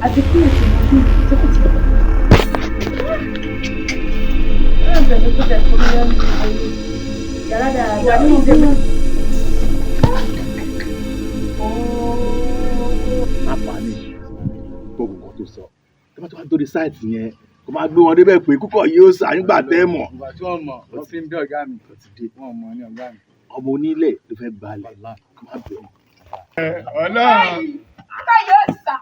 Àti kí èsì mọ bí ṣé kò tiẹ̀ lọ. Ọlọ́run tẹ̀sán tó tẹ̀ fún mi lẹ́nu ayé. Yàrá dáadáa ní ìdè mi. Má panic, gbogbo nǹkan tó sọ tó bá tó wá dórí site yẹn, kó máa gbé wọn débẹ̀ pé kúkọ̀ yóò sà nígbà tẹ́ mọ̀. Ìgbà tí wọ́n mọ̀ wọ́n fi ń bí ọ̀gá mi. Ó ti dé. Wọ́n mọ̀ ní ọ̀gá mi. Ọmọ onílẹ̀ ló fẹ́ gbalẹ̀, kó má bẹ̀ wọ́n. Ọlọ́run. Kúkọ̀ yóò sà.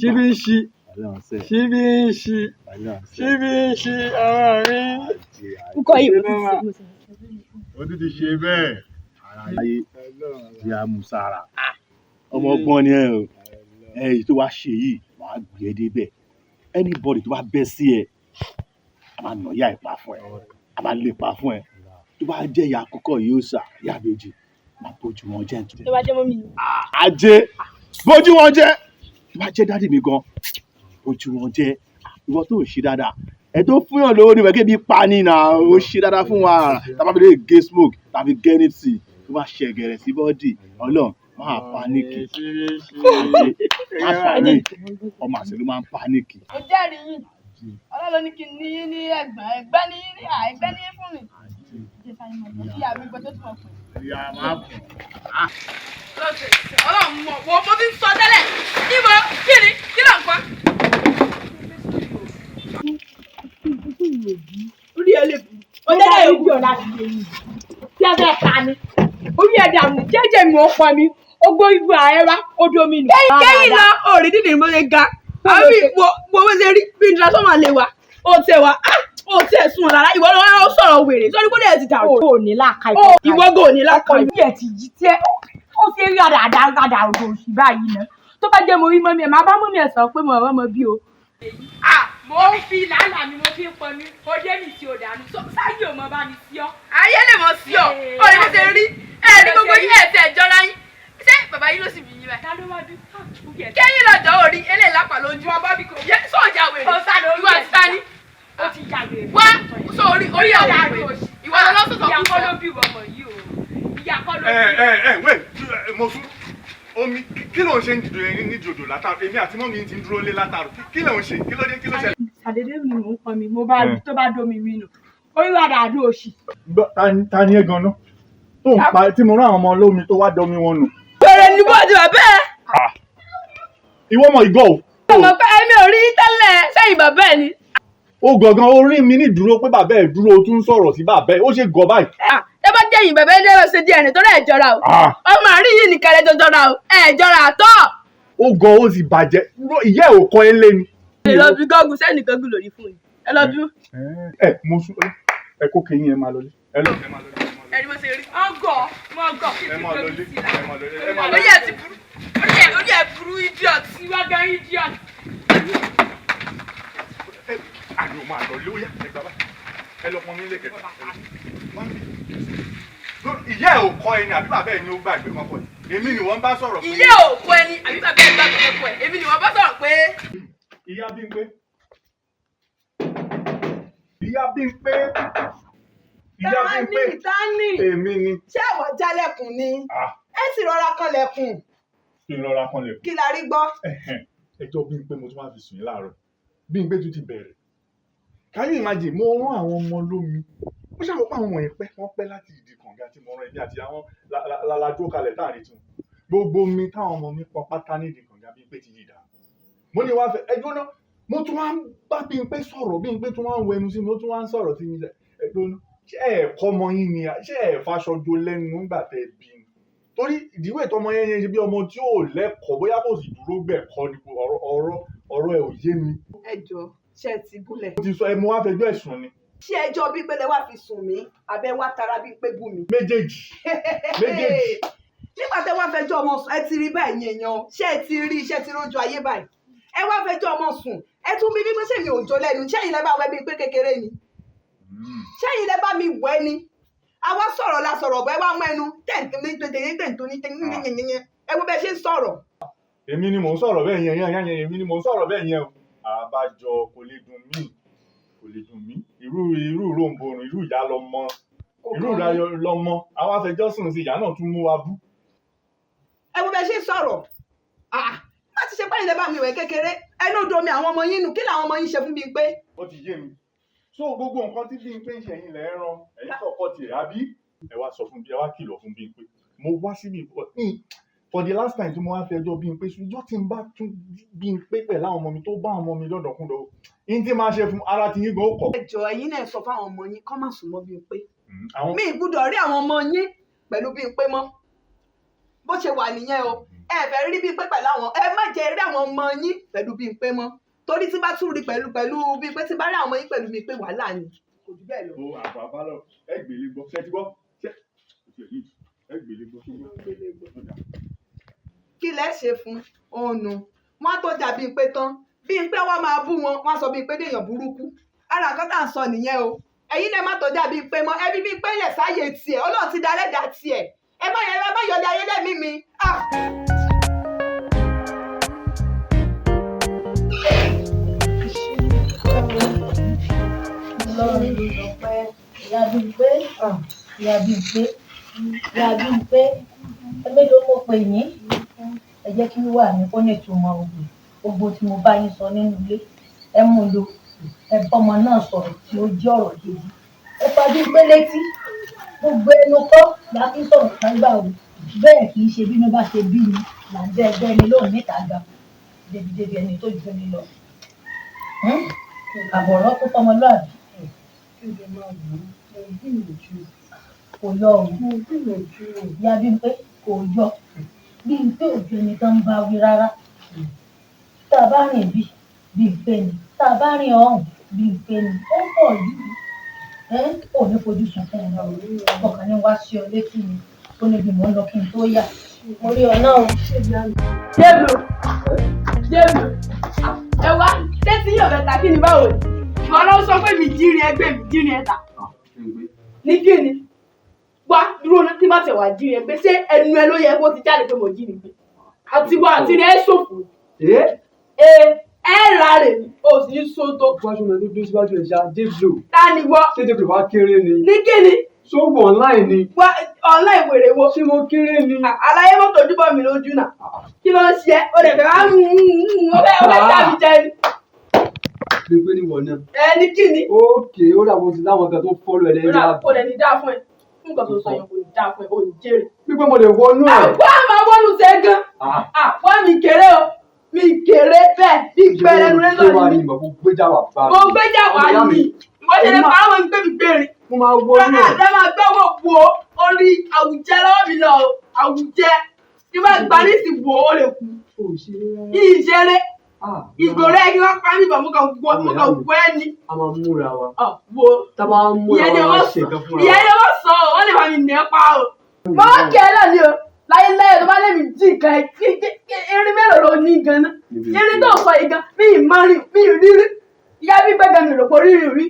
Ṣíbí ń ṣí. Ọlọ́run sẹ́. Ṣíbí ń ṣí. Ọlọ́run sẹ́. Ṣíbí ń ṣí ọmọ mi. Kúkọ̀ yìí mo ti ṣe. Ó tún ti ṣe bẹ́ẹ̀. Ayé ti amusara, ọmọ ọgbọ́n ni ẹ o. Ẹ èyí tó wá ṣe yìí, wàá gbé ẹ débẹ̀. Anybody tó bá bẹ́ sí ẹ, a máa nà ya ìpa fún ẹ, a máa lè pa fún ẹ. Tó bá jẹ́ ìyá àkọ́kọ́ yìí ó sà, ìyá àbèjì máa bójú wọn jẹ́ nítorí. Tó bá jẹ́ mummy mi. Ajé bójú wọn jẹ́. Tó bá jẹ́ daddy mi gan, bójú wọn jẹ́. Ìwọ tó ń ṣe dáadáa, ẹ tó fún yàn lówó ni wẹ́kẹ́ bí pa ni nà ó ṣe dáadáa fún wa. Tàbá fi lè gé smoke tàbí gé anything tó bá ṣẹ̀gẹ̀rẹ̀ sí body, Ọlọ́run máa panic. Má panic, ọmọ àṣẹ ló máa ń panic. Mo jẹ́rìí yín. Ọlọ́run ló ní kí n ní yín ní ẹ̀gbọ́n, ẹ̀gbẹ́ ní yín ní àìgbẹ́ ní yín fún mi. Jẹ́ sáré mọ̀ lọ sí àmì gbọ́ tó tún mọ̀ pé. Ìyá máa bọ̀. Ọlọ́run mọ̀ wọ́n, mo ti ń sọ tẹ́lẹ̀. Níbo kí ni kí ló ń pa? Orí ẹ lè bù. Ó jẹ́ dẹ́ ìwú ọ̀la ti lè yìí. Tí a fẹ́ ta ni. Orí ẹ̀ dànù jẹ́jẹ́ mi ò pọn mi. Ó gbó ibu ààrẹ wá, ó domi nù. Kẹ́yìn lọ òrì dídì bó ṣe ga, àbí wo wo bó ṣe rí bí transformer lè wà ó tẹ wá ó tẹ sùn rárá. Ìwọ ló wá sọ̀rọ̀ wèrè sọ́ni kó lè ti dàrú. O ò ní làákà. Ìwọ gò ní làákà. Ọkọ ìbí ẹ̀ ti yí tí ẹ ó ṣe rí àdàdà àdàdà òdò òsì báyìí ná. Tó bá jẹ́ mo rí mummy ẹ̀, máa bá mummy ẹ̀ sọ̀rọ̀ pé mo rọ́ ọmọ bí o. Mo ń fi làálàá mi, mo fi ń pọn mi, ó dé mi tí o dànù sáyé ò mọ bá mi sí ọ. Ayé lè mọ sí ọ, òrì bó ṣe rí ẹ ní gbogbo yín ẹ tẹ jọra yín. Ṣé bàbá yín ló sì bí yín báyìí? Ta ló wá bí? Kẹ́yìn lọ́jọ́ orí eléyìí lápá lójú sọ̀jà wèrè ìwọ àti tani. Ó ti ya wèrè. Wá sọ orí orí àwọn wèrè, ìwọ lọ sọ̀tọ̀ Ìyá kú kọ́ sọ. ló bí ìwọ ọmọ yìí o. Ìyá kọ́ ló Ẹ bí. ẹ ẹ wait, mo sún omi. Kí ló ń ṣe nídìí odò látàrọ? Èmi àti mummy ti ń dúró lé látàrọ. Kí ló ń ṣe? Kí ló dé? Kí ló ṣẹlẹ̀? Ṣàdédé ni mò ń pọn mi, mo bá rí tó bá domi mi nù. Orí wa dàdú òsì. Ta ni ẹ ganan tó ń pa tí mo rán àwọn ọmọ lómi tó wá domi wọn nù? Wèrè ní bó ti bàbá ẹ. Ìwọ ọmọ ìgò o. Ọmọ pé èmi ò rí tẹ́lẹ̀ sẹ́yìn bàbá ẹ ni. Ó gangan ó rí mi ní dúró pé bàbá ẹ dúró, ó tún ń sọ̀rọ̀ sí bàbá ẹ, ó ṣe gọ báyìí. Ẹ bá jẹ́ yìí bàbá ẹ dẹ́ lọ ṣe díẹ̀ nítorí ẹ̀ jọra o. Ọmọ àárín yìí nìkan lẹ́jọ́ jọra o, ẹ̀ jọra àtọ́. Ó gan, ó sì bàjẹ́. Ìyá ẹ̀ ò kọ́ ẹ lé ni. Ẹ lọ bí gọ́ọ̀gù sẹ́ni gọ́ọ̀gù lórí fún yín. Ẹ lọ bí. Ẹ mo sún ẹ kó kéyìn, ẹ máa lọlé. Ẹ lọ. Ẹ rí bó ṣe rí. Ọgọ, mo gọ kí Ẹ n máa fi lọlé. domi sí la. Ẹ máa lọlé. Ẹ máa lọlé. Orí ẹ ti burú. Orí ẹ burú, idiot. Ìwọ gan idiot. Àní o máa lọlé, ó yá, ẹ gbà báyìí. Ẹ lọ pọn mi lé kẹta. Ìyá ẹ ò kọ́ ẹ ni àbí bàbá ẹ ni ó gbàgbé kọ́kọ́ ẹ? Èmi ni wọ́n bá sọ̀rọ̀ pé. Ìyá ò kọ ẹni àbí bàbá ẹ gbàgbé kọ ẹ? Èmi ni wọ́n bá sọ̀rọ̀ pé. Ìyá Bímpé. Ìyá Bímpé. Ìyá Bímpé. Tani? Èmi ni. Ṣé àwọn jálẹ̀kùn ni? Ah. Ẹ sì rọra kanlẹ̀kùn. Kí n rọra kanlẹ̀kùn. Kí la rí gbọ́? Ẹ̀hẹ̀n, ẹjọ́ Bímpé mo tún wá fi sùn yín láàárọ̀. Bímpé tún ti bẹ̀rẹ̀. Can you imagine? Mo rán àwọn ọmọ lómi. Mo ṣàwọn pé àwọn wọ̀nyí pẹ́, wọ́n pẹ́ láti ìdí kànga tí mo rán ẹbí àti àwọn lálàdúró kalẹ̀ táàrin tún. Gbogbo mi táwọn ọmọ mi pọn pátá ní ìdí kànga, Bímpé ti yí dànù. Mo ní wá fẹ́ ẹjọ́ náà, mo tún wá ń bá Bímpé sọ̀rọ̀, Bímpé tún wá ń wẹnu sí mi, ó tún wá ń sọ̀rọ̀ sí mi. Ẹjọ́ náà, ṣé ẹ̀ kọ́ ọmọ yín ni? Ṣé ẹ̀ faṣọ jo lẹ́nu nígbà tẹ́ ẹ bí ni? Torí ìdíwé tọmọ yẹn yẹn ṣe bí ọmọ tí ò lẹ́kọ̀ọ́, bóyá kò sì dúró gbẹ̀kọ́ ni, ọ̀rọ̀ ẹ̀ ò yé mi. Ẹ jọ, ṣé ẹ ti gúnlẹ̀? Mo ti sọ ẹ, mo wá fẹjọ́ ẹ̀sùn ni. Ṣé ẹjọ́ bí pé lẹ wá fi sùn mí, àbẹ wá tara bí pé bú mi? Méjèèjì. Méjèèjì. Nígbà tẹ wá fẹjọ́ ọmọ sùn, ẹ ti rí báyìí èèyàn, ṣé ẹ ti rí iṣẹ́ ti rójú ayé báyìí? Ẹ wá fẹjọ́ ọmọ sùn, ẹ tún bí wípé ṣé mi ò jó lẹ́nu, ṣé ẹ̀yin lẹ bá wẹ bí pé kékeré ni? Ṣé ẹ̀yin lẹ bá mi wẹ̀ ni? Àwa sọ̀rọ̀ la sọ̀rọ̀ bọ́, ẹ wá mú ẹnu tẹ̀ǹtẹ̀ǹtẹ̀ǹtẹ̀ǹtẹ̀ǹtẹ̀ǹtẹ̀ǹtẹ̀ǹtẹ̀, ẹ wo bẹ́ẹ̀ ṣe ń sọ̀rọ̀. Èmi ni mò ń sọ̀rọ̀ bẹ́ẹ̀ yẹn yẹn yẹn, èmi ni mò ń sọ̀rọ̀ bẹ́ẹ̀ yẹn o. Àbájọ, kò lè dùn mí, kò lè dùn mí. Irú ròǹbòrùn, irú ìyá lọmọ, irú ìyá lọmọ àwọn afẹjọ́sùn sí, ìyá náà tún mú wa bú. Ẹ wo bẹ́ẹ̀ ṣe ń sọ̀rọ̀. Ṣẹ́yìn lẹ bá mi wẹ̀ kékeré? Ẹnu domi àwọn ọmọ yín nù. Kí làwọn ọmọ yín ṣe fún Bímpé? Ó ti yé mi. So gbogbo nǹkan tí Bímpé ń ṣe ẹ̀yin lẹ̀ ń ran, ẹ̀yin support ẹ̀ àbí? Ẹ wá sọ fún bí, ẹ wá kìlọ̀ fún Bímpé. Mo wá síbi for the last time tí mo wá fi ẹjọ́ Bímpé sùn, ìjọ́ tí n bá tún Bímpé pẹ̀lú àwọn ọmọ mi tó bá àwọn ọmọ mi lọ́dọ̀kúndọ̀, yín tí máa ṣe fún ara ti yín gan ó kọ̀. Ẹ jọ̀ọ́, ẹ̀yin náà sọ fáwọn ọmọ yín kọ́ má sùn mọ́ Bímpé. Àwọn Mi ì gbúdọ̀ rí àwọn ọmọ yín pẹ̀lú Bímpé mọ́. Bó ṣe wà nìyẹn o. Ẹ fẹ́ rí Bímpé pẹ̀lú àwọn, ẹ má jẹ́ rí àwọn ọmọ yín pẹ̀lú Bímpé mọ́. Torí tí bá tún rí pẹ̀lú Bímpé, tí bá rí àwọn ọmọ yín pẹ̀lú Bímpé, wàhálà ni. Kò jù bẹ́ẹ̀ lọ. O àbọ̀ àbálọ̀ ẹ gbèlè gbọ́, ṣé ti gbọ́? Ṣé ẹ gbèlè gbọ́? Kí lẹ ṣe fún ònu? Wọn á tó jà Bímpé tán. Bímpé wọn máa bú wọn, wọn á sọ Bímpé dèèyàn burúkú. Ara nǹkan tá à ń sọ nìyẹn o. Ẹ̀yin náà má tó jà Bímpé mọ́. Ẹbí Bímpé lẹ̀ sáyé tiẹ̀. Ọlọ́run ti darẹ́ dà tiẹ̀. Ẹ má yẹ, ẹ má yọlé ayé lẹ́mìí mi. Ah! Ọlọ́run ló sọ pé ìyá Bímpé, ìyá Bímpé, ìyá Bímpé, ẹ mélòó mo pè yín? Ẹ jẹ́ kí wíwà mi kó ní ìtumọ̀ ògbè. Gbogbo tí mo bá yín sọ nínú ilé, ẹ mú un lò. Ẹ bọ́mọ náà sọ̀rọ̀ tí ó jẹ́ ọ̀rọ̀ gidi. Ẹ fa Bímpé létí. Gbogbo ẹnu kọ́ la fi ń sọ̀rọ̀ ságbà o. Bẹ́ẹ̀ kì í ṣe bínú bá ṣe bí ni là ń dẹ́ ẹgbẹ́ ẹni lóhùn níta gbà. Débi-débi ẹni tó ju ni lọ. Àbọ̀rọ̀ tó fọmọlúàbí. Kò yọ òun. Ìyá Bímpé kò yọ. Bímpé ò ju ẹni tó ń bá wí rárá. Tá a bá rìn bí, Bímpé ni. Tá a bá rìn ọ̀hún, Bímpé ni. Ó ń pọ̀ jù. Ò ní fojú sunkún ọmọ. Ọkàn ni wá sí ọ létí mi. Ó ní bí mò ń lọ kí n tó yà. Mo rí ọ náà o. Jébù, Jébù, ẹ wá, létí yóò fẹ́ ta kí ni báwo ni? Ìwọ ló sọ pé mi jírin ẹgbẹ́ mi jírin ẹ̀ta. Ní kí ni? Wá dúró ná tí má tẹ̀ wá jírin ẹgbẹ́, ṣé ẹnu ẹ ló yẹ kó ti jáde pé mo jírin gbé? Àti wá àti rẹ̀ ẹ́ ṣòfò. Ẹ rà rè ni, o sì ní sóto. Wájú mi tó dúró síwájú ẹ̀ ṣá, Déblo. Ta ni wọ́? Ṣé Déblo wá kéré ni? Ní kí ni? Ṣó wọ online ni? Wá online wèrè wo? Ṣé mo kéré ni? Àlàyé mọ́tò ojúbọ mi lójú náà. Kí ló ń ṣe ẹ́? O lè fẹ́ wá ó fẹ́ dá mi jẹ ni. Bímpé ni wọ̀ náà. Ẹ ní kí ni? Ókè, ó dà bó ti láwọn kan tó fọ́lọ́ ẹ lẹ́yìn Ó kò lè ní dáa fún ẹ. Fún nǹkan tó sọ yẹn kò ní dáa fún ẹ, ò ní jèrè. Bímpé mo lè wọnú ẹ̀. Àwa máa wọnú ṣe gan. Àwa mi kéré o. Mi kéré bẹ́ẹ̀ bí gbẹrẹnu lẹ́sọ̀ ni. Mo gbéjà wà bá mi. Mo gbéjà wà ní. Ìwọ ṣe lè pa àwọn ìgbé mi gbére. Mo máa wọnú ẹ̀. Ẹ máa gbọ́ wò wo orí àwùjẹ lọ́wọ́ mi lọ o. Àwùjẹ. Tí wọ́n gba ní ìsìn wò ó lè kú. Ìṣeré. Ìgboro ẹ kí wọ́n pa mí bọ̀ mo kàn wọ ẹ ní. A máa múra wa. Wo. Tá a bá ń múra wa máa ṣe nǹkan fúnra wa. Ìyẹn ni wọ́n sọ ọ́, wọ́n lè bá mi nà ẹ́ pa o. Mo wá kí ẹ náà ni o. Láyé láyé tó bá lé mi jí nǹkan ẹ, irin mélòó ló ní gan-an? Irin tó sọ yìí gan, mi ì mọ rin, mi ì rírí. Ìyá mi gbẹ́gàn mi rò pé rírì rí.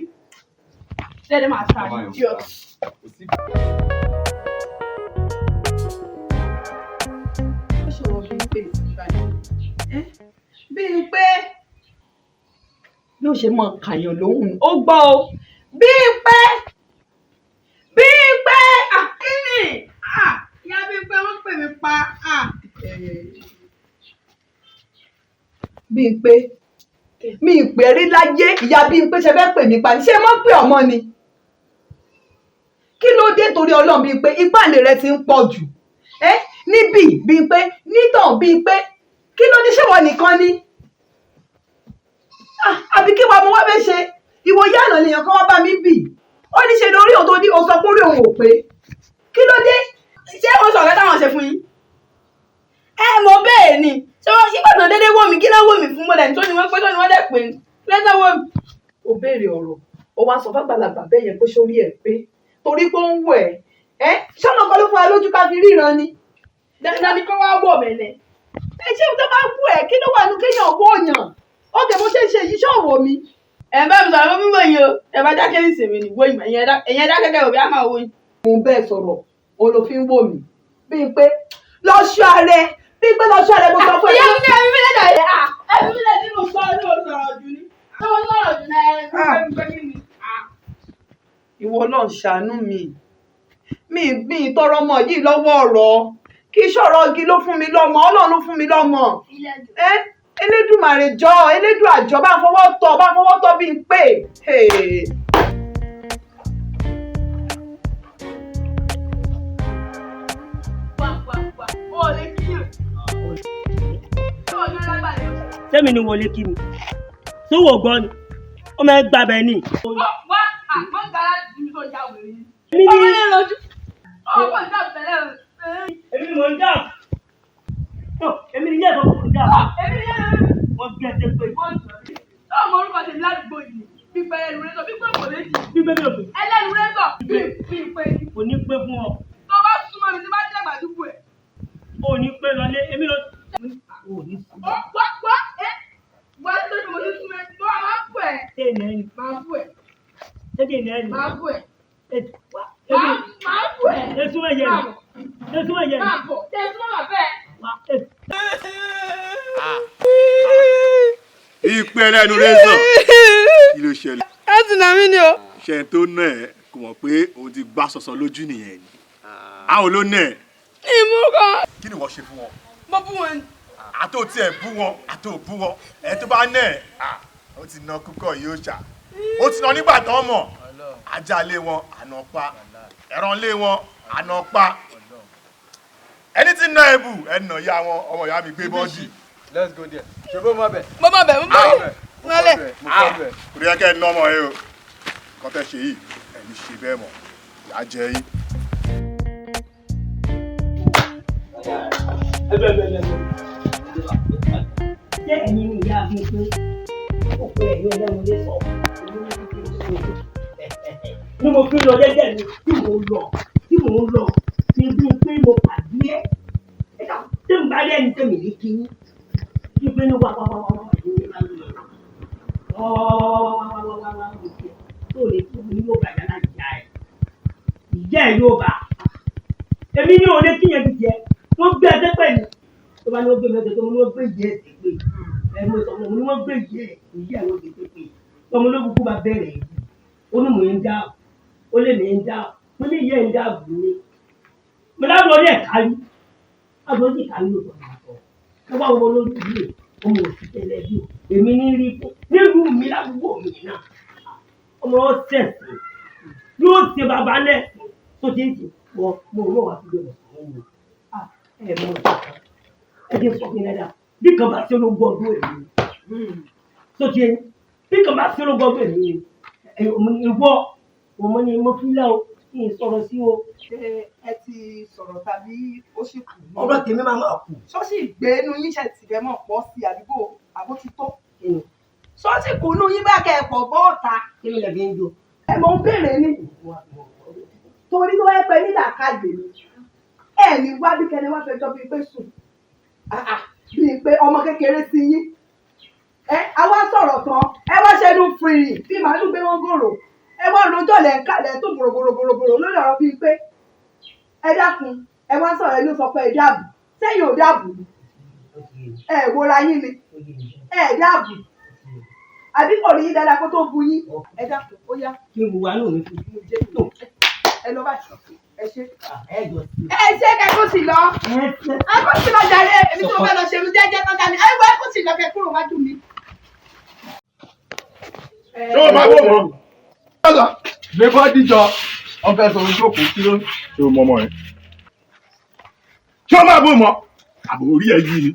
Ṣé ẹni máa ta idiot? Ó ṣòro Bímpé báyìí. Bímpé bí ó ṣe mọ kàyàn lóhùn ó gbọ́ o. Bímpé, Bímpé, Kí ni? Ìyá Bímpé wọ́n pè mí pa. Bímpé, mi ì pè rí láyé. Ìyá Bímpé ṣe fẹ́ pè mí pa ni? Ṣé mọ́ pé ọmọ ni? Kí ló dé torí Ọlọ́run Bímpé? Ipá-ilé rẹ ti ń pọ̀ jù. Níbí Bímpé, nítàn Bímpé, kí ló dé? Ṣé wọ́n nìkan ni? Àbí kí wàá mo wá fẹ́ ṣe? Ìwòye àná lèèyàn kan wá bá mi bì. Ó ní ṣe lórí òun tó ní o sọ pé orí òun ò pé. Kí ló dé? Ṣé wọ́n sọ̀rọ̀ táwọn ṣe fún yín? Ẹ mọ bẹ́ẹ̀ ni. Ṣé wọ́n ṣígbà tán déédéé wò mí? Kí ló wò mí fún mọ́lẹ̀ tó ní wọ́n pé tó ní wọ́n dẹ̀ pé ní? Lẹ́sẹ̀ wò mí. O béèrè ọ̀rọ̀, o wá sọ fàgbàlagbà bẹ́ẹ̀ yẹn pé sórí ẹ̀ pé torí pé ó ń wò ẹ́. Ẹ́ ṣọ́nà kan ló fún wa lójú ká fi ríran ni. Dandan ni kó wá wò mí ni. Ẹ ṣé tó bá wù ẹ́, kí ló wà nù kéèyàn wò yàn? Ó kè bó ṣe ń ṣe yìí, ṣé ò wò mí? Ẹ bá mi sọ̀rọ̀ mo fi wò yín o. Ẹ bá dákẹ́ ní ìsinmi ni wò yín. Ẹ̀yin ẹ̀dá kẹ́kẹ́ òbí á máa wò yín. Mo ń bẹ́ẹ̀ sọ̀rọ̀, òun ló fi ń wò mí. Bímpé, lọ ṣọ́ ara ẹ. Bímpé lọ ṣọ́ ara ẹ, mo sọ fún ẹ. Ìyá mi ní ẹ̀mí mi lẹ́jà yẹn. Ẹ̀mí mi lẹ́jà tí mo sọ ní o sọ̀rọ̀ jù ni. Ṣé mo sọ̀rọ̀ jù náà? Ẹ kí ni? Ìwọ náà ṣàánú mi. Mi ì tọrọ ọmọ yìí lọ́wọ́ ọ̀rọ̀. Kì í ṣọ̀rọ̀ igi ló fún mi lọ́mọ, Ọlọ́run ló fún mi lọ́mọ. Elédùmarè jọ, Elédùà jọ, bá ń fọwọ́ tọ́, bá ń fọwọ́ tọ́ bí n pè. Hey. Wà wà wà, ó lè kíyàn. Ṣé o ní lágbàdo? Sẹ́mi ni wọlé kí mi sówó gbọ́ ni ó máa ń gbàbẹ ni. Wá àmọ́ gàrà ti mi tó ya wèrè ni. Èmi Ọmọ ni yẹn lójú. Ọmọ ìjà tẹ̀lé rẹ̀. Èmi ni mò ń dà èmi ni yẹ́n tó kò dà. Èmi ni yẹn lójú. Wọ́n gbé ẹsẹ̀ pé Ṣé ọmọ orúkọ tèmi ládùúgbò yìí? Pípẹ́ ẹlẹ́nu rẹ̀ sọ, pípẹ́ kò léjì. Gbígbé mi ò pè. Ẹlẹ́nu rẹ̀ sọ, bí pípẹ́ ni. Kò ní pé fún ọ. Tó bá súnmọ́ mi tí bá dẹ́gbà dúgbò ẹ̀. Ò ní pé lọlé èmi lọ. Ò ní sùn. Ó wá wá ẹ́ wá lórí mo ti súnmọ́ ẹ, mo máa ń bù ẹ̀. Ṣé ìnà ẹni? Máa bù ẹ̀. Ṣé ìnà ẹni? Máa bù ẹ̀. Èmi Máa bù ẹ̀. Èsùn ẹ̀yẹ ni. Èsùn ẹ̀yẹ ni. Máa bọ̀. Ṣé èsùn máa bẹ̀? Ìpè ẹlẹ́nu rẹ́sọ̀, kí ló ṣẹlẹ̀? Ẹ ti nà mí ni o. Ṣe tó ná ẹ kò mọ̀ pé òun ti gbá sọ̀sọ̀ lójú nìyẹn ni. Àwọn ló ná ẹ. Ìmú kan. Kí ni wọ́n ṣe fún wọn? Mo bú wọn ni. Àtò tiẹ̀ bú wọn, àtò bú wọn. Ẹ tó bá ná ẹ, ó ti ná kúkọ̀ yóò ṣà. Ó ti ná nígbà tán mọ̀. Ajá lé wọn, àná pa. Ẹran lé wọn, àná pa. Ẹni tí ná ẹ bù, ẹ nà ya wọn, ọmọ ìyá mi gbé bọ́ọ̀dì. Let's go there. Ṣé bó mọ bẹ̀? Mo mọ bẹ̀, mo mọ bẹ̀. Mo bẹ̀. Kò ní yẹ kẹ́ ẹ ná ọmọ yẹn o. Nǹkan tẹ́ ṣe yìí, ẹ ní ṣe bẹ́ẹ̀ mọ́. Ìyá jẹ yín. Ṣé ẹ̀yin ni ìyá mi pé ó pe ẹ̀yin ẹlẹ́nu lé sọ ni mo fi lọ jẹ́jẹ́ mi tí mò ń lọ tí mò ń lọ ní bí pé mo pàdé ẹ̀ ẹ̀ka tí n bá rí ẹni tẹ̀mí ní kí kí pé ní wá wá wá wá wá ní wá wá wá wá wá wá wá tó lè fún mi yóò bá yàrá ìyá ẹ̀ ìyá ẹ̀ yóò bá èmi ní òde kíyẹn ti jẹ wọ́n gbé ẹsẹ̀ pẹ̀lú tó bá ní wọ́n gbé mi ẹsẹ̀ tó mo ní wọ́n gbé ìyá ẹ̀ sí pé ẹ̀ mo sọ fún mi ní wọ́n gbé ìyá ẹ̀ ìyá ẹ̀ wọ́n gbé pé tọmọ ológun kú bá bẹ̀rẹ̀ yìí ó ní mò ń dá ó lè ní ń dá mo ní ìyá ẹ̀ ń dá bù mí mo lábọ̀ ní ẹ̀ka rí àbọ̀ ní ìka rí òtọ̀ àtọ̀ tó bá wọ lójú yìí ọmọ òsì tẹ́lẹ̀ bí o èmi ní rí fún nílùú mi ládùúgbò mi náà ọmọ ọ̀sẹ̀ yóò ṣe bàbá lẹ̀ tó ti ń sè wọ mo rọ̀ wá síbi ọ̀sán òun ẹ mọ ẹ jẹ́ sọ fún mi dáadáa bí kan bá ṣe ológun ọdún èmi tó ti ń bí kan bá ṣe ológun ọdún èmi ìwọ ọmọ ni mo fi lẹ́ o kí n sọ̀rọ̀ sí o. Ṣé ẹ ti sọ̀rọ̀ tàbí ó sì kù? Ọ̀rọ̀ tèmi máa máa kù. Ṣọ́ọ̀ṣì gbé inú yín ṣe tìfẹ́ mọ̀ pọ̀ sí àdúgbò àbó ti tó. Ṣọ́ọ̀ṣì kù inú yín bá kẹ́ ẹ̀ pọ̀ bọ́ ọ̀ta. Kí ló lè fi ń jó? Ẹ mọ̀ ń béèrè ni. Torí tó wáyé pé nílà káyè ni. Ẹ ní wá bí kẹ́ni wá fẹjọ́ bíi pé sùn. Bíi pé ọmọ kékeré sí yín. Ẹ àwa sọ̀rọ̀ tán, ẹ wá ṣẹnu fìrì bí màálù gbé wọn gòrò. Ẹ wá rojọ́ lẹ̀ ń kàlẹ̀ tó bòròbòròbòrò lórí ọ̀rọ̀ bíi pé ẹ dákun ẹ wá sọ̀rọ̀ ẹ ló sọ pé ẹ dáàbò sẹ́yìn ò dáàbò ẹ wòra yín ni ẹ dáàbò àbí kò rí yín dáadáa kó tó bu yín ẹ dákun ó yá. Kí n wà lóun fi ẹ lọ bá ẹ ṣe. Ẹ ṣe kẹ́kọ̀ọ́ sí lọ. Ẹ kó sí lọ jàre, èmi tí mo fẹ́ lọ ṣe mi jẹ́jẹ́ tán dání. Ẹ wọ ẹ kó sí lọ kẹ́ kúrò wájú mi. Ṣé o máa wò wọ́n? Gbé bọ́dí jọ, wọ́n fẹ́ sọ ojú òkú kí ló. Ṣé o mọ ọmọ yẹn? Ṣé o máa bò mọ́? Àbò orí ẹ yí ni.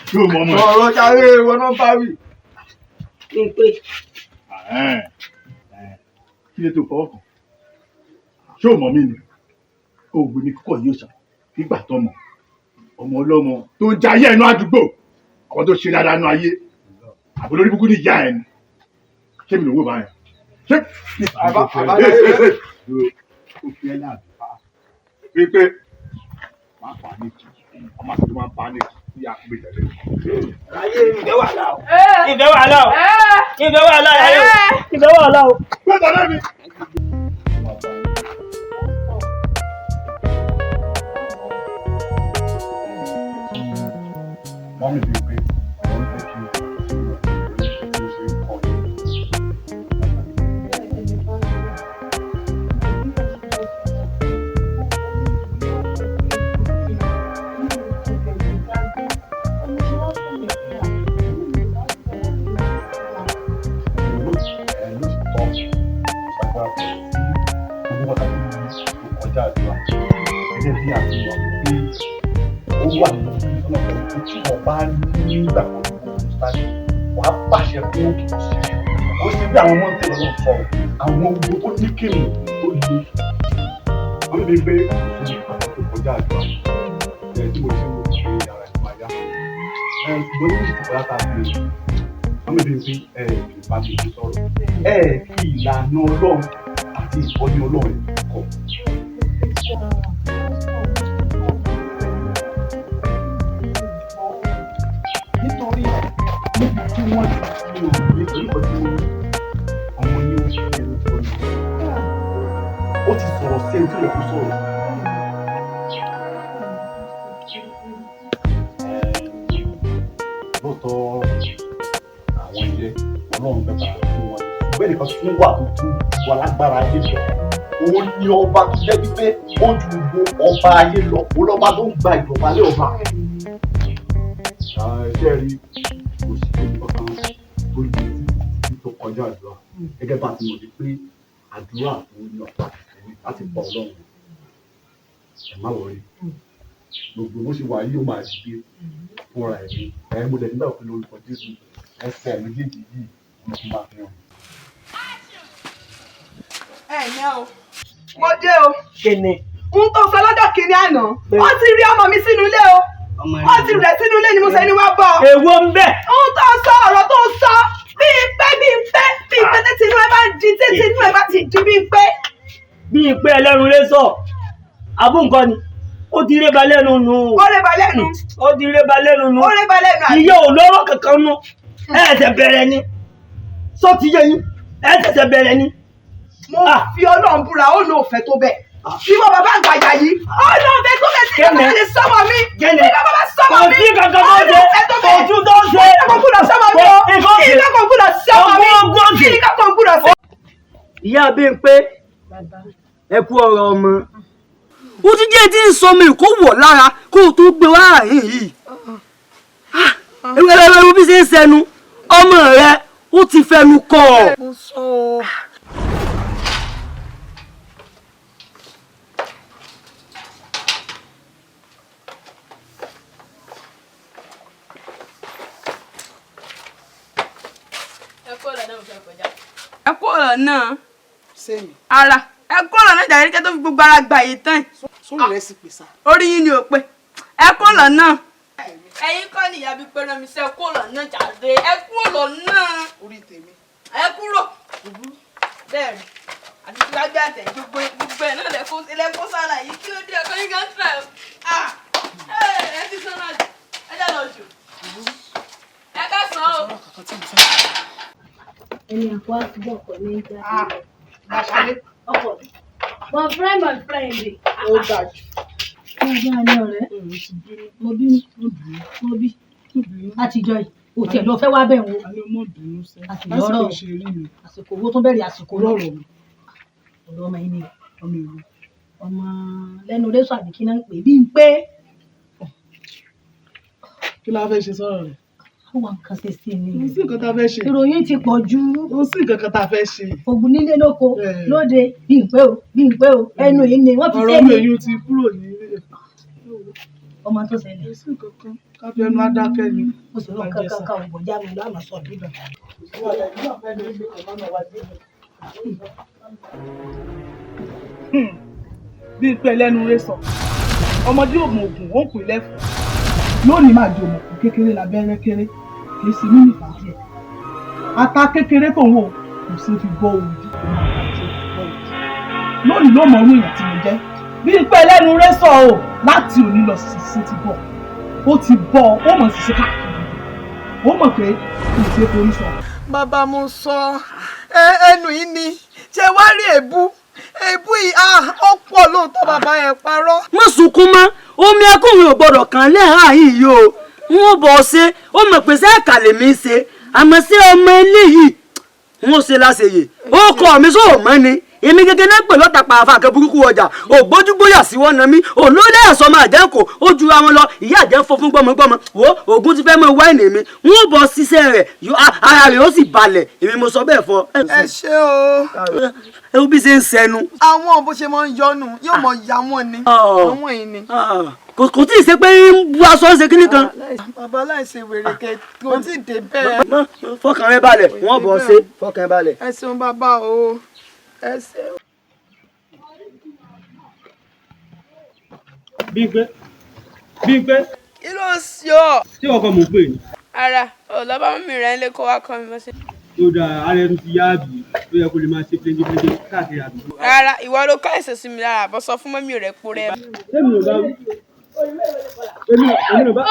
Ṣé o mọ ọmọ yẹn? Ọ̀rọ̀ jàre wọn náà bá wì. Kí n pé. Kí ló tó fọwọ́ kàn? Ṣé o mọ̀ mí ni? Òwe mi kúkọ̀ yóò ṣà nígbà tọmọ ọmọ ọlọ́mọ tó ń jayé ẹnu àdúgbò àwọn tó ṣe dáadáa nú ayé àbò lórí búkú ní ìyá ẹ ni. Ṣé mi ló wò báyẹn? Ṣé ó fi ẹ́ láàbí? Wípé máa pàníkì, ọmọ àti máa pàníkì ní àpò ìtẹ̀lé. Ayé ìfẹ́ wà láò. Ìfẹ́ wà láò. Ìfẹ́ wà láò. Ìfẹ́ wà láò. Gbọ́dọ̀ náà mi. Mọ́mí bíi pé àwọn ń fẹ́ kí o ṣe ń kọ́ ni. Ó wà nínú ìtọ́nà tí wọ́n bá nígbà kan wàá pàṣẹ fún òkè ó ṣe bí àwọn mọ́tò lọ́nà sọ àwọn ogun tó ní kìnnì tó le. Wọ́n ní pé kò sí tó kọjá àdúrà ẹ̀ tí mo ṣe mo fi ara ẹ̀ máa yá. Ṣùgbọ́n ní ìsìnkú láta pé wọ́n ní pé ẹ̀ kì í bá mi fi sọ̀rọ̀ ẹ̀ fi ìlànà Ọlọ́run àti ìtọ́ni Ọlọ́run ẹ̀ kọ̀. Nítorí níbi tí wọ́n ti fi òrùlé pẹ̀lú ọtí wọn ọmọ yín ó fi ẹnu sọ ni ó ti sọ̀rọ̀ sí ẹni tí ó yẹ kó sọ̀rọ̀. Lóòótọ́ àwọn ilé Ọlọ́run fẹ́ bá fún wọn ṣùgbọ́n ẹnìkan tún wà tó tún wà lágbára ayé lọ. Òun ni ọba tó jẹ́ wípé ó ju gbogbo ọba ayé lọ, òun lọ́ba tó ń gba ìdọ̀bálẹ̀ ọba. Ṣé ẹ rí kò sí ẹni kankan tó lè títí tó kọjá àdúrà gẹ́gẹ́ bá a ti mọ̀ wípé àdúrà òun ni ọ̀pá láti bá Ọlọ́run. Ẹ má wọrí, gbogbo bó ṣe wà yìí ó máa dìde fúnra ẹ̀ ní. Ẹ mo dẹ̀ nígbà pé lórúkọ Jésù ẹsẹ̀ méjèèjì yìí mo fi máa fi hàn. Ẹ ní o, mo dé o. Kíni? N tó sọ lọ́jọ́ kìíní àná, ó ti rí ọmọ mi sínú ilé o. Ó ti rẹ̀ sínú ilé ni mo ṣe ní wá bọ̀. Èwo ń bẹ̀? N tó sọ ọ̀rọ̀ tó sọ bíi pé bíi pé bíi pé títí inú ẹ bá di títí inú ẹ bá ti di bíi pé. Bíi pé ẹlẹ́run lé sọ, àbú nǹkan ni, ó ti réba lẹ́nu nù. Ó réba lẹ́nu. Ó ti réba lẹ́nu nù. Ó réba lẹ́nu àbí. Iye ò lọ́rọ̀ kankan nù. Ẹ ẹ̀sẹ̀ bẹ̀rẹ̀ ni. Sọ ti yé yín, ẹ ẹ̀sẹ̀ bẹ̀rẹ̀ ni. Mo fi Ọlọ́run búra, ó lóò fẹ́ tó bẹ́ẹ̀. Ìwọ bàbá àgbàyà yìí, ó lóò fẹ́ tó bẹ́ẹ̀ tí bàbá lè sọ́mọ mi. Kẹ́ni? Tí bàbá bá sọ́mọ mi. Kò sí kankan tó ṣe. Ó lóò fẹ́ tó bẹ́ẹ̀. Kò tún tó ṣe. Ìkà kò gbúdọ̀ sọ́mọ mi o. Ìkà kò gbúdọ̀ sọ́mọ mi. Ìkà kò gbúdọ̀ sọ́mọ mi. Ìyá Bímpé, ẹ kú ọ̀rọ̀ ọmọ. Ó ti jẹ́ tí ń sọ mi kó wọ̀ lára kó o tó gbé wá àárín yìí. Ewu bí ṣe ń sẹnu, ọmọ rẹ ó ti fẹnu kọ. Mo sọ o. Ẹ kú ọ̀rọ̀ náà. Ara ẹ kú ọ̀rọ̀ náà jàre kẹ́ tó fi gbogbo ara gbà yìí tán. Sórí rẹ sì pè sá. Orí yín ni ò pé. Ẹ kú ọ̀rọ̀ náà. Ẹ̀yin kọ́ ni ìyá Bímpé rán mi sí, ẹ kú ọ̀rọ̀ náà jàre. Ẹ kú ọ̀rọ̀ náà. Orí tèmi. Ẹ kúrò. Bẹ́ẹ̀ ni àti síwájú àtẹ̀ gbogbo ẹ̀ náà lẹ́kọ́ sára yìí kí ló dé ọkọ yín gan tẹ̀. Ẹ ti sọ́nà jù. Ẹ jẹ́ lọ jù. Ẹ ká sàn o. Ẹni àpò àtúbọ̀ ọkọ̀ ní ìjà. Ọkọ̀ mi. My friend, my friend. Ó ga jù. Ọjọ́ àná ọ̀rẹ́. Mo bí mo bí látijọ́ yìí. O tiẹ̀ lọ fẹ́ wá bẹ̀ wò. Àti lọ́rọ̀ àsìkò owó tó bẹ̀rẹ̀ àsìkò lọ́rọ̀ mi. Ọ̀rọ̀ ọmọ yìí ni ọmọ lẹ́nu rẹ́sọ̀ àbí kí náà ń pè bí n pé. Kí la fẹ́ ṣe sọ̀rọ̀ rẹ̀? Ó wà nǹkan ṣe sí ni. Kò sí nǹkan tá a fẹ́ ṣe. Ìròyìn ti pọ̀ jù. Kò sí nǹkan kan tá a fẹ́ ṣe. Ògùn nílé lóko lóde bí n pé o bí n pé o ẹnu yìí ni wọ́n fi ṣe Ọ̀rọ̀ mi èyí ti kúrò ní. Ọmọ tó ṣẹlẹ̀. Kò sí nǹkan kan ká fi ẹnu adákẹ́ ni. Mo sì rọ nǹkan kan kan ògbọ̀n já mi lọ àmọ́ sọ mí lọ. Bí pé ẹlẹ́nu rẹ sọ, ọmọdé ò mọ ògùn ó ń pè lẹ́fọ̀ọ́. Lónìí máa di òmùkù kékeré lábẹ́rẹ́ kéré, kì í ṣe mímì fàájì ẹ̀. Ata kékeré tó ń wò kò ṣe fi bọ́ ojú kò máa bàjẹ́ bọ́ ojú. Lónìí ló mọ orú èèyàn tí mo jẹ́. Bí pé ẹlẹ́nu rẹ sọ o, láti òní lọ sísí ti bọ̀. Ó ti bọ̀, ó mọ̀ sísí káàkiri. Ó mọ̀ pé kò ṣe é forí sọ. Bàbá mo sọ ẹnu yìí ni ṣé wá rí èébú èébú yìí ó pọ̀ lóòótọ́ bàbá yẹn parọ́. Má sunkún mọ́, omi ẹkún mi ò gbọ́dọ̀ kàn lẹ́hàn yìí yìí o. N ó bọ̀ ṣe, ó mọ̀ pé sẹ́ ẹ̀ka lèmi ṣe, àmọ́ sí ọmọ eléyìí n ó ṣe láṣeyè. Ó kọ́ mi sóò mọ́ ni, Èmi gẹ́gẹ́ náà pè lọ́ta pa àfa àkẹ́ burúkú ọjà. Ògbójúgbóyà sí wọn nà mí. Olóyè ẹ̀sọ́ máa jẹ́ kó ó ju àwọn lọ. Ìyá àjẹ́ fọ́ fún gbọ́mọgbọ́mọ. Wo ògùn ti fẹ́ mọ wáìnì mi. N ó bọ̀ ṣiṣẹ́ rẹ̀ ara rẹ̀ ó sì balẹ̀. Èmi mo sọ bẹ́ẹ̀ fọ. Ẹ ṣé o. Ẹ wo bí ṣe ń sẹnu. Àwọn bó ṣe máa ń yọnu yóò mọ ya wọn ni. Àwọn yìí ni. Kò tí ì ṣe pé ń bu aṣọ ṣe kíní kan. Bàbá láìṣe wèrè kẹ kò tí ì dé bẹ́ẹ̀. Fọkàn rẹ balẹ̀, wọ́n bọ̀ ṣe fọkàn rẹ balẹ̀. Ẹ ṣeun bàbá o, ẹ ṣeun. Bímpé, Bímpé. Kí ló ń ṣe ọ́? Ṣé ọkọ mò ń pè ní? Ara ò lọ bá mọ́mì rẹ̀ ń lé kó wá kọ́ mi mọ́ṣẹ́. Ó dáa, ara ẹnu ti yá àbí ó yẹ kó lè máa ṣe pléńgépléńgé káàkiri àdúgbò. Rárá, ìwọ ló kọ́ ẹ̀sẹ̀ sí mi lára, bọ́ sọ fún mọ́mì rẹ̀ po rẹ̀. Èmi ò bá wí. Èmi ò bá.